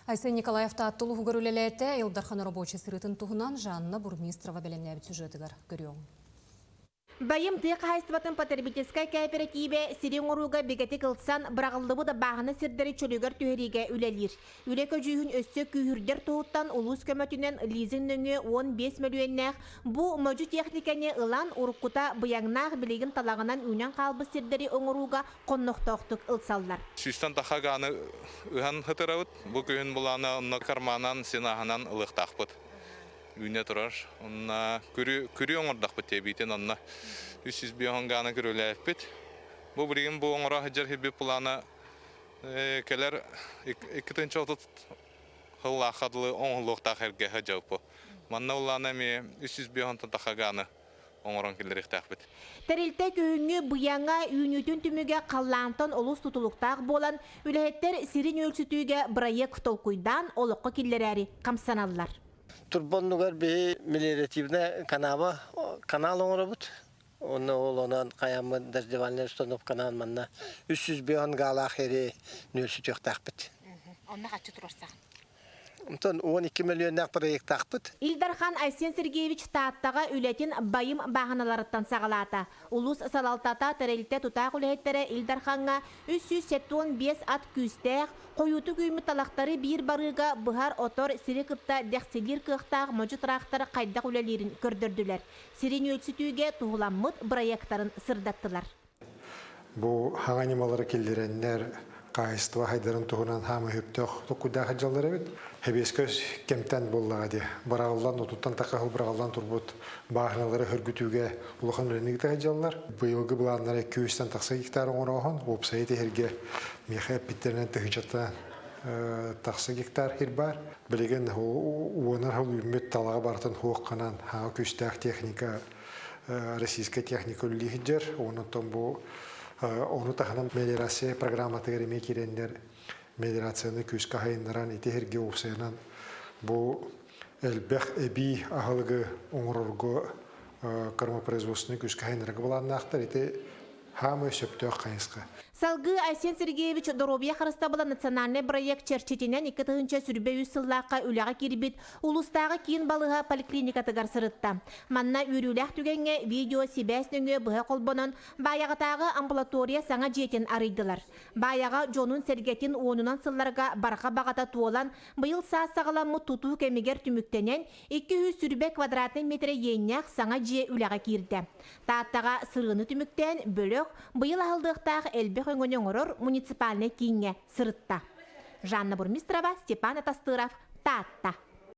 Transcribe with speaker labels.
Speaker 1: Айсен Николаев Таатта улууһугар үлэлээтэ. Ил Дархан рабочай сырыытын туһунан Жанна Бурмистрова бэлэмнээбит сюжетыгар көрүөҕүҥ.
Speaker 2: Байым тыа хаһаайыстыбатын потребительскай кээпэрэтиибэ сири оҥорууга бигэтик ылсан, быраҕыллыбыт бааһына сирдэри чөлүгэр түһэриигэ үлэлиир. Үлэ көдьүүһүн өссө күүһүрдэр туһуттан улуус көмөтүнэн лизинг нөҥүө 15 мөлүйүөннээх бу модьу техникэни ылан, уруккута быйаҥнаах билигин талаҕынан үүнэн хаалбыт сирдэри оҥорууга хоннохтоохтук ылсаллар.
Speaker 3: Сүүстэн тахха гааны ыһан ытырабыт. Бу күһүн былаана онно карманан, сенаһынан ылыахтаахпыт. Үүнэ турар. Онно күрү, күрү оҥордохпут диэбиитин онно 305 гааны күрүлээппит. Бу билигин бу оҥоро сылдьар сирбит плана кэлэр 230 сыллаахха дылы оҥоһуллуохтаах эргэ сылдьабыт. Манна улаана эмиэ 305 тахха гааны оҥорон киллэриэхтээхпит.
Speaker 2: Тэрилтэ күһүҥҥү быйаҥа үүнүүтүн түмүгэ халлаантан олус тутулуктаах буолан, үлэһиттэр сирин үөлсүтүүгэ бырайыак толкуйдаан олоххо киллэрээри хамсаналлар.
Speaker 4: Турба оннугар биһи мелиоративная канава канал оҥоробут. Онно ол онон хайаммыт дождевальная установканан манна 305 гаалаах эри нүөлсүтүөхтээхпит.
Speaker 2: Онно хаччы туруорсаҕын?
Speaker 4: Онтон 12 мөлүйүөннээх проектаахпыт.
Speaker 2: Ил Дархан Айсен Сергеевич Тааттаҕа үлэтин байым бааһыналарыттан саҕалаата. Улуус салалтата, тэрилтэ тутаах үлэһиттэрэ Ил Дархаҥҥа 375 ат күүстээх, хойуутук үүммүт талахтары биир барыыга быһар-отор сири кытта дэхсилиир кыахтаах модьу тыраахтар хайдах үлэлиирин көрдөрдүлэр. Сири нүөлсүтүүгэ туһуламмыт бырайыактарын сырдаттылар.
Speaker 5: Бу хаҥа ньымалары киллэрэннэр хаһаайыстыба хайдарын туһунан хаама өһүптөөх токкуйдаах дьаллар эбит. Хэбиэскэ кэмтэн буоллаҕа дии. Быраҕыллан, отуттан тахха быраҕыллан турбут бааһыналары хөргүтүүгэ улахан үлэни ыыта сылдьаллар. Быйылгы былааннара 200-тэн тахса гектар оҥорооһун, уопсайа тиһэргэ миэхэ эппиттэринэн тыһыынчаттан тахса гектар сир баар. Билигин уонар сыл үүммүт талаҕа барытын хуохханан хаҥа күүстээх техника российскай техника үлэлии сылдьар. Онон бу ону таһынан мелиорация программатыгар эмиэ киирэннэр мелиорацияны күүскэ хайыннаран ити сиргэ уопсайынан бу элбэх эбии аһылыгы оҥорорго кормопроизводственнай күүскэ хайыннарга былааннаахтар. Ити хаамай сөптөөх хайысха.
Speaker 2: Салгыы Айсен Сергеевич Доруобуйа харыстабыла национальнай бырайыак чэрчитинэн 2023 сыллаахха үлэҕэ киирбит улуустааҕы киин балыыһа поликлиникатыгар сырытта. Манна үөрүүлээх түгэҥҥэ видео-сибээс нөҥүө быһа холбонон Баайаҕатааҕы амбулатория саҥа дьиэтин арыйдылар. Баайаҕа дьонун-сэргэтин уонунан сылларга барҕа баҕата туолан, быйыл саас саҕаламмыт тутуу кэмигэр түмүктэнэн, 220 квадратнай метрэ иэннээх саҥа дьиэ үлэҕэ киирдэ. Тааттаҕа сырыыны түмүктээн бөлөх быйыл аһыллыахтаах элбэх өҥөнү оҥорор муниципальнай кииҥҥэ сырытта. Жанна Бурмистрова, Степан Атастыров, Таатта.